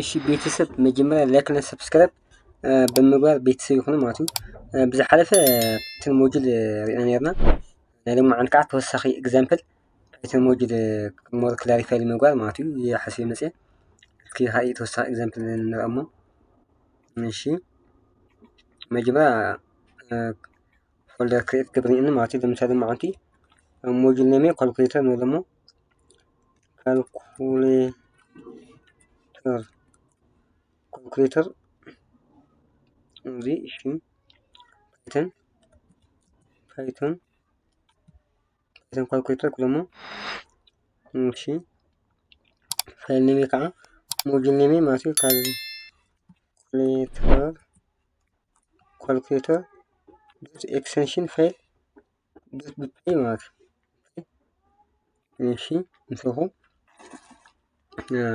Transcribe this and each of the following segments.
እሺ ቤተሰብ፣ መጀመርያ ላይክ እና ሰብስክራይብ ብምግባር ቤተሰብ ይኹኑ ማለት እዩ። ብዝሓለፈ ፓይተን ሞጁል ርኢና ነርና። ናይ ሎማዓንቲ ከዓ ተወሳኺ ኤግዛምፕል ፓይተን ሞጁል ሞር ክላሪፋይ ንምግባር ማለት እዩ። ይሓስብ መፅየ እስኪ ሓደ ተወሳኺ ኤግዛምፕል ንርአ እሞ። እሺ መጀመርያ ፎልደር ክሬት ገብርኒ ማለት እዩ። ለምሳሌ ሎማዓንቲ ሞጁል ኔም ካልኩሌተር ንበሎ እሞ ካልኩሌተር ካልኩሌተር እዚ እሺ ፓይተን ፓይተን ፓይተን ካልኩሌተር ክብሎ እሞ እሺ ፋይል ኔም ከዓ ሞጁል ኔም ማለት እዩ። ካልኩሌተር ካልኩሌተር ዶት ኤክስቴንሽን ፋይል ዶት ፒ ማለት እዩ። እሺ ምስኹ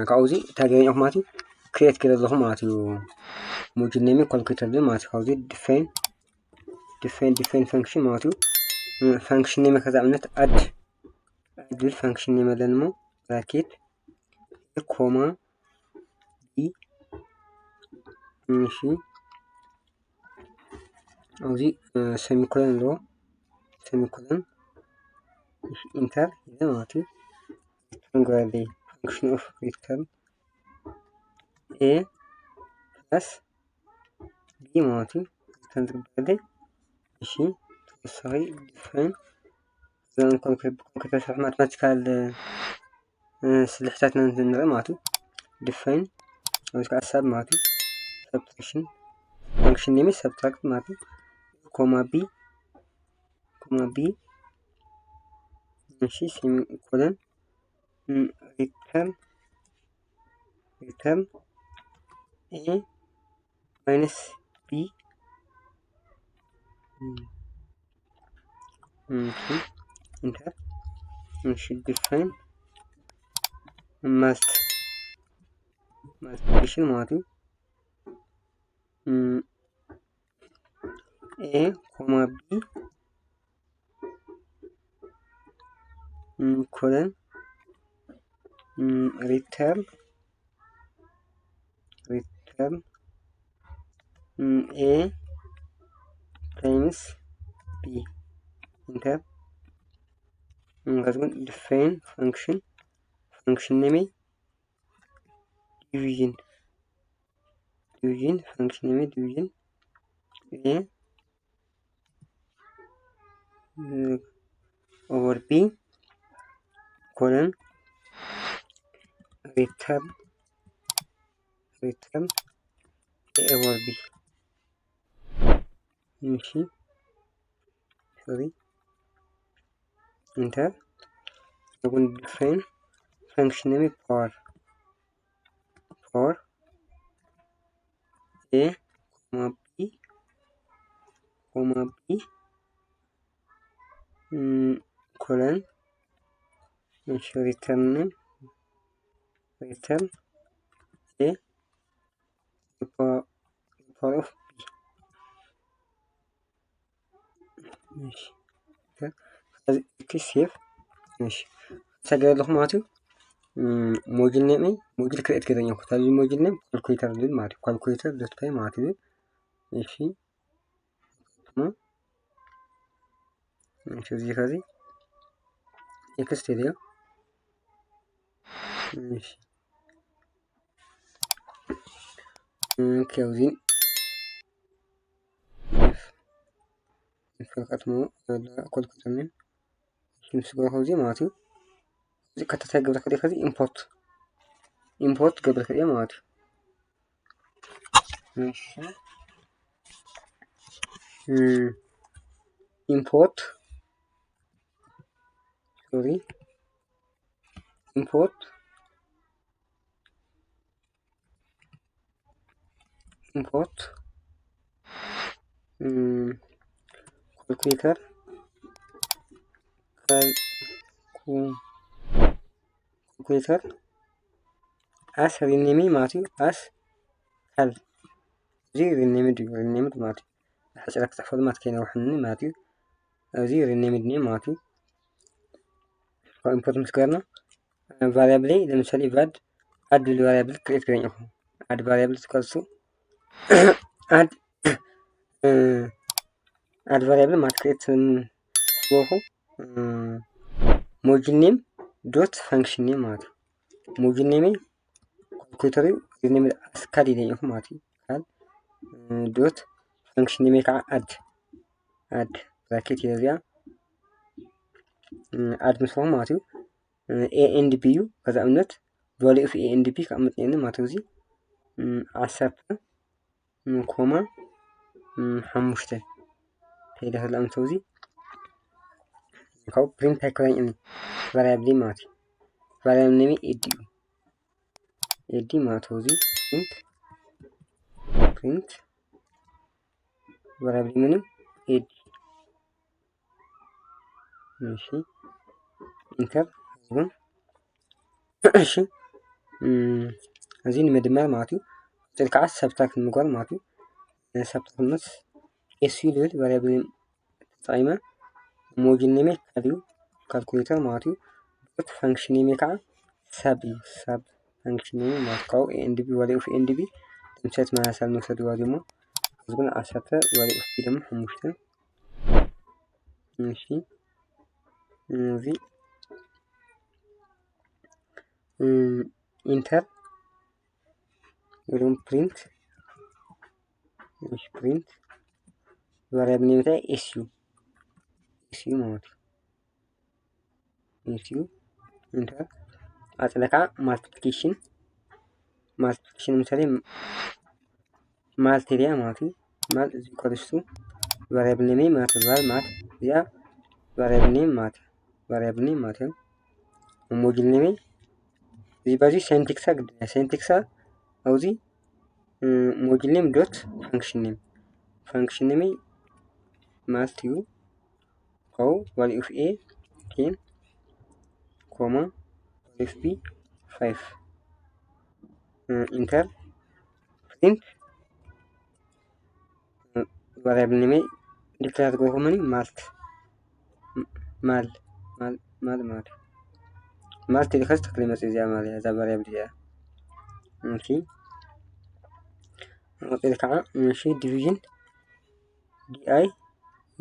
ካብዚ እንታይ ገይረ ኣለኹ ማለት እዩ፣ ክሬት ገይረ ኣለኹ ማለት እዩ። ሞጁል ኔም ካልኩሌተር ዝብል ማለት እዩ። ካብዚ ዲፋይን ዲፋይን ዲፋይን ፋንክሽን ማለት እዩ። ፋንክሽን ኔም ከዛ ኣብነት ኣድ ኣድ ዝብል ፋንክሽን ኔም ኣለኒ እሞ ብራኬት ኮማ ቢ እሺ ኣብዚ ሰሚኮለን ኣለዎ። ሰሚኮለን ኢንተር ኢለ ማለት እዩ። ሪተርን ግበረለይ function of return a plus b ማለት እዩ። ሪተርን ዝግበረለይ እሺ ተወሳኺ ዲፋይን ዘን ኮንክሪት ኮንክሪት ማትማቲካል ስልሕታትና ንርኢ ማለት እዩ። ዲፋይን ወይ ከዓ ሳብ ማለት እዩ። ሳብትራክሽን ፋንክሽን ኔም ሳብትራክት ማለት እዩ። ኮማ ቢ ኮማ ቢ እሺ ሴሚ ኮለን ሪተርን ሪተርን a minus b እሺ ኢንተር እሺ ዲፋይን ማልት ማልቲፕሊኬሽን ማለት እዩ። a ኮማ b ኮለን ሪተርን ሪተርን a ታይምስ b ኢንተር ከዚ ዲፋይን ፋንክሽን ፋንክሽን ኔም ዲቪዥን ዲቪዥን ፋንክሽን ኔም ዲቪዥን a over b ኮለን ሪተርን ሪተርን a over b እሺ ሶሪ ኢንተር ንጉን ዲፋይን ፋንክሽን ኔም ፓወር ፓወር a ኮማ b ኮማ b ኮለን እሺ ሪተርን ሪተርን a ፓወር ኦፍ b እሺ ሴቭ እሺ ሰገር ኣለኹ ማለት እዩ። ሞጁል ኔም ሞጁል ክሬት ገይረ እኮ ኣብዚ ሞጁል ኔም ካልኩሌተር ዝብል ማለት እዩ። ካልኩሌተር ዶት ፓይ ማለት እዩ። እሺ እሺ እዚ ከዚ ኔክስት ኢልዮ እሺ ኦኬ ኣብዚ ፈልቀት ሞ ካልኩሌተር ኔም ምስ ገርኩ እዚ ማለት እዩ። እዚ ከተታይ ግብረ ክልኤ ከዚ ኢምፖርት ኢምፖርት ገብረ ክልኤ ማለት እዩ። እሺ ኢምፖርት ሶሪ ኢምፖርት ኢምፖርት ካልኩሌተር ካልኩሌተር as ሪኔሚ ማለት እዩ። as ካል እዚ ሪኔምድ እዩ። ሪኔምድ ማለት እዩ። ሕፅረ ክፅሕፈሉ ማለት ከይነውሕኒ ማለት እዩ። እዚ ሪኔምድ ኔም ማለት እዩ። ካብ ኢምፖርት ምስ ገርና ቫሪያብለይ ለምሳሌ ቫድ ኣድ ዝብል ቫሪያብል ክሬት ገይረ እኹ add variable equals to add add variable ማለት create ስበኹ module name dot function name ማለት እዩ። Module name calculator እዩ። እዚ name ኣስካል ኢለ ኢኹ ማለት እዩ። ካል dot function name ከዓ add add bracket ኢለ እዚኣ add ምስ በኹ ማለት እዩ። A and B እዩ። ከዛ እምነት value of A and B ከቕምጥ እየኒ ማለት እዩ። እዚ ዓሰርተ ኮማ ሓሙሽተ ከይደ ከላ እምተው እዚ ካብኡ print ኣይኮነን እኒ variable ማለት እዩ። Variable name ed እዩ። Ed ማለት እዩ። እዚ print print variable name ed እሺ enter ይሁን። እሺ እዚ ንምድማር ማለት እዩ። ቀፂል ከዓ subtract ንምግባር ማለት እዩ። Subtract ምስ S U ዝብል variable ተጠቂመ module name እዩ calculator ማለት እዩ። Dot function name ከዓ sub እዩ። Sub function name ማለት ካብኡ A and B value of A and B ተምሳሌት መመሳሰል ንውሰድ ዋዲ እሞ እዚ ግን ዓሰርተ value of B ድማ ሓሙሽተ እሺ እዚ enter ወይ print print variable name እንታይ S U S U ማለት እዩ። S U enter ቀፂለ ከዓ multiplication multiplication ምሳሌ multi ሪኣ ማለት እዩ። Multi is equals to variable name ማለት val ማለት እዚኣ variable name ማለት variable name ማለት እዩ። Module name እዚ በዚ syntax ኣ ግድን syntax ኣ ኣብዚ module name dot function name function name ማለት እዩ። How value of A ten comma value of B five enter print variable name declare ዝገብርኩ መን ማለት mal mal mal ማለት ማለት ኢልካ ዝተክለ መፅእ እዚኣ ማለት እያ እዛ variable እዚኣ። Okay መፅእ ከዓ እሺ division D I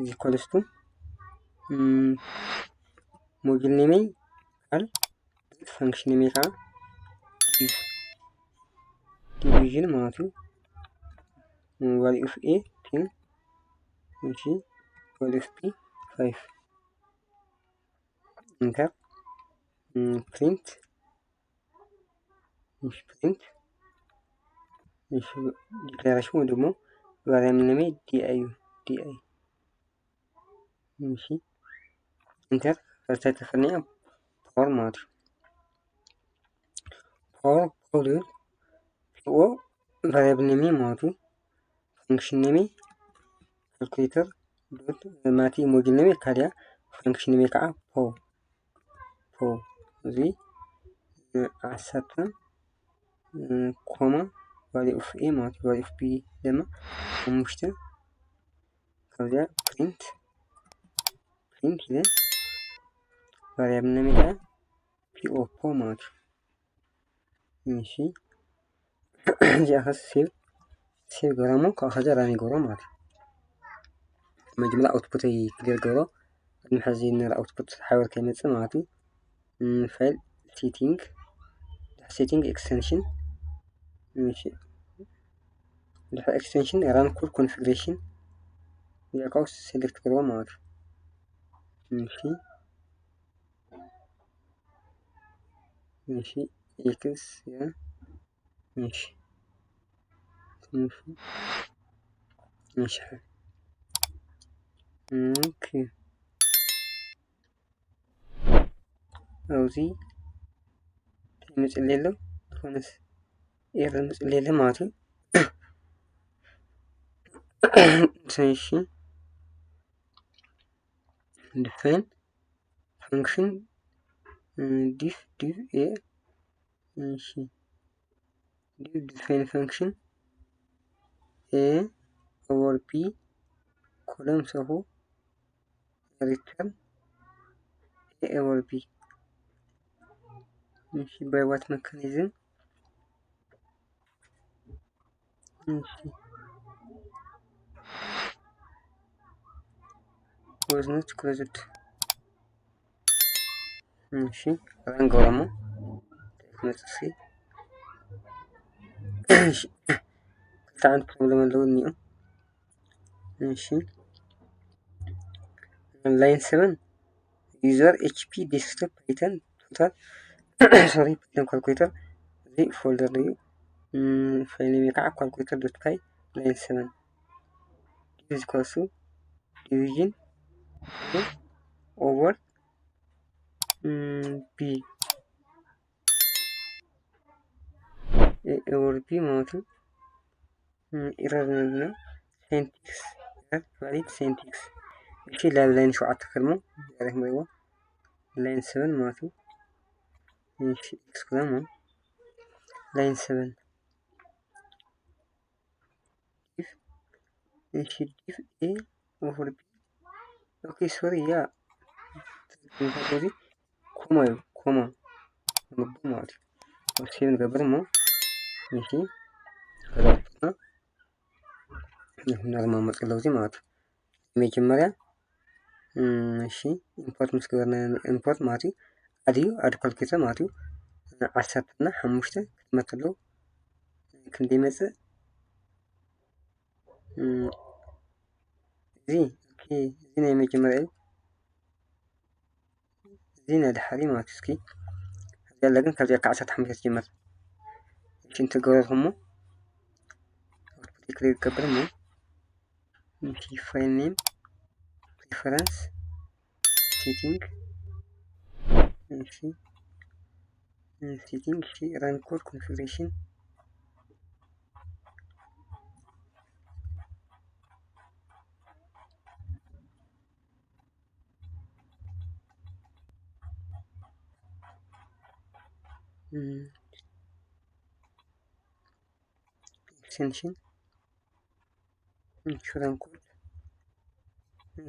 is equals to module name val function name ከዓ division ማለት እዩ። Value of A ten እሺ value of B five enter print print declaration ወይ ደግሞ variable name D I እዩ D I እሺ enter ፈርሳይ ተፈንያ power ማለት እዩ። Power power P O variable name ማለት እዩ። Function name calculator dot ማቲ module name ካልያ function name ከዓ po po እዚ ዓሰርተ ኮማ value of A ማለት value of B ድማ ሓሙሽተ ካብዚኣ print print ኢለ variable name ከዓ P O po ማለት እዩ። እሺ እዚኣ ከ save save ገረሞ ካብ ከዚ run ይገብሮ ማለት እዩ። መጀመርያ output ክደር ገሮ ቅድሚ ሕዚ ነር output ሓበር ከይመፅእ ማለት እዩ። File setting setting extension ድሕሪ extension run code configuration እዚኣ ከዓ select ገርዎ ማለት እዩ። እሺ እሺ ኤክስ እሺ እሺ እሺ ኦኬ ኣብዚ ይመፅእ ኣሎ ዝኾነስ ኤረር ይመፅእ ኣሎ ማለት እዩ። እሺ define function diff diff a እሺ diff define function a over b column ሰፉ return a over b እሺ by what mechanism was not closed። እሺ፣ run ገበረሞ። መጽሲ። እሺ፣ ክልተ ዓይነት problem ኣለዎ እኒኦ። እሺ፣ line seven user H P desktop Python total፣ sorry፣ Python calculator፣ እዚ folder እዩ። ፋይል ኔም ከዓ calculator dot py። Line seven is equals to division over b over b ማለት እዩ። Error ምንድን ነው? Syntax error፣ valid syntax። እሺ፣ ላብ line ሸውዓተ ክርሞ ዛሬ ምሪዎ። Line seven ማለት እዩ። እሺ፣ ኤክስክላም ማለት line seven። እሺ፣ div a over b። Okay፣ sorry፣ ያ እዚ ኮማ እዩ፣ ኮማ ንቡ ማለት እዩ። Save ንገብር እሞ፣ እሺ፣ ከዛ ኣውትፑትና ይኹን ኣርማ መጽእ ኣለዉ ማለት እዩ። መጀመርያ እሺ፣ ኢምፖርት ምስ ገበርና፣ ኢምፖርት ማለት እዩ፣ ኣድዩ፣ ኣድ ካልኩሌተር ማለት እዩ። ዓሰርተ እና ሓሙሽተ ክጥመት ኣለዉ። ክንደይ ይመጽእ? እዚ፣ ኦኬ፣ እዚ ናይ መጀመርያ እዩ። እዚ ናይ ድሓሪ ማለት እዩ። እስኪ እዚ ያለ ግን ካብዚኣ ካብ ዓሰርተ ሓሙሽተ ትጅመር። እሺ፣ እንተገበርኩሞ ኣውትፑት ክሊክ ይገብር እሞ፣ እሺ፣ ፋይል ኔም፣ ፕሪፈረንስ፣ ሴቲንግ፣ እሺ፣ ሴቲንግ፣ እሺ፣ run code configuration። extension፣ run code።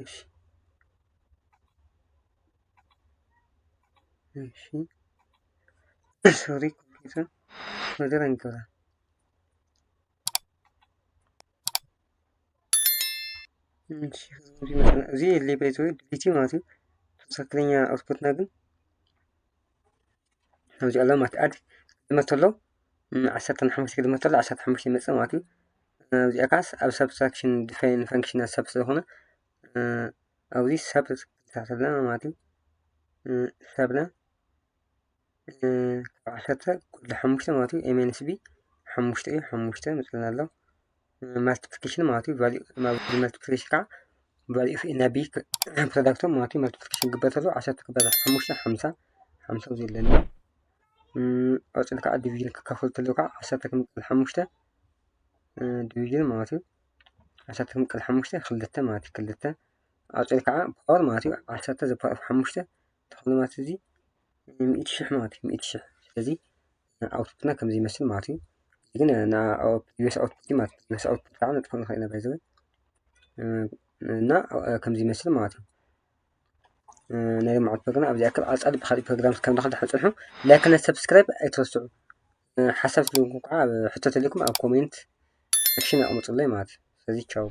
እሺ፣ እሺ፣ sorry፣ ኮምፒውተር ወደ run ገበራ። እሺ፣ እዚ ሌብል ወይ ዲሊቲ ማለት እዩ። ትክክለኛ ኣውትፑትና ግን ኣብዚ ኣሎ ማለት ኣድ ክድመት ተሎ፣ ዓሰርተ ሓሙሽተ ክድመት ተሎ፣ ዓሰርተ ሓሙሽተ ይመጽእ ማለት እዩ። እዚኣ ከዓስ ኣብ ሳብስትራክሽን ዲፋይን ፈንክሽን ሰብ ስለዝኾነ፣ ኣብዚ ሰብ ክልታት ኣለና ማለት እዩ። ሰብና ካብ ዓሰርተ ጎድሊ ሓሙሽተ ማለት እዩ። M N S B ሓሙሽተ እዩ፣ ሓሙሽተ መጽእና ኣሎ። ማልቲፕሊኬሽን ማለት እዩ። ቫልዩ፣ ማልቲፕሊኬሽን ከዓ ቫልዩ ኦፍ ኤ እና ቢ ፕሮዳክቶም ማለት እዩ። ማልቲፕሊኬሽን ግበር ተሎ ዓሰርተ ክባዛሕ ሓሙሽተ ሓምሳ፣ ሓምሳ ኣብዚ ኣለኒ። ቀፂሉ ከዓ ዲቪዥን ክካፈሉ ተለዉ ከዓ ዓሰርተ ክምቀል ሓሙሽተ ዲቪዥን ማለት እዩ። ዓሰርተ ክምቀል ሓሙሽተ ክልተ ማለት እዩ። ክልተ ቀፂሉ ከዓ ፓወር ማለት እዩ። ዓሰርተ ዘ ፓወር ኦፍ ሓሙሽተ ተኽሉ ማለት እዚ ሚእቲ ሽሕ ማለት እዩ። ሚእቲ ሽሕ። ስለዚ ኣውትፑትና ከምዚ ይመስል ማለት እዩ። ግን ና ፕሪቪየስ ኣውትፑት ማለት ፕሪቪየስ ኣውትፑት ከዓ ነጥፎ ንኽእል ኢና ባይዘወ እና ከምዚ ይመስል ማለት እዩ። ናይ ሎማዓንቲ ፕሮግራም ኣብዚ ኣክል። ኣብ ጻዕዲ ብኻሊእ ፕሮግራም ከም ንኽልተ ሕጽንሑ። ላይክ እና ሰብስክራይብ ኣይትረስዑ። ሓሳብ ትልኩም ከዓ ኣብ ሕቶ ተልኩም ኣብ ኮሜንት ሴክሽን ኣቕምጡለይ ማለት እዩ። ስለዚ ቻው።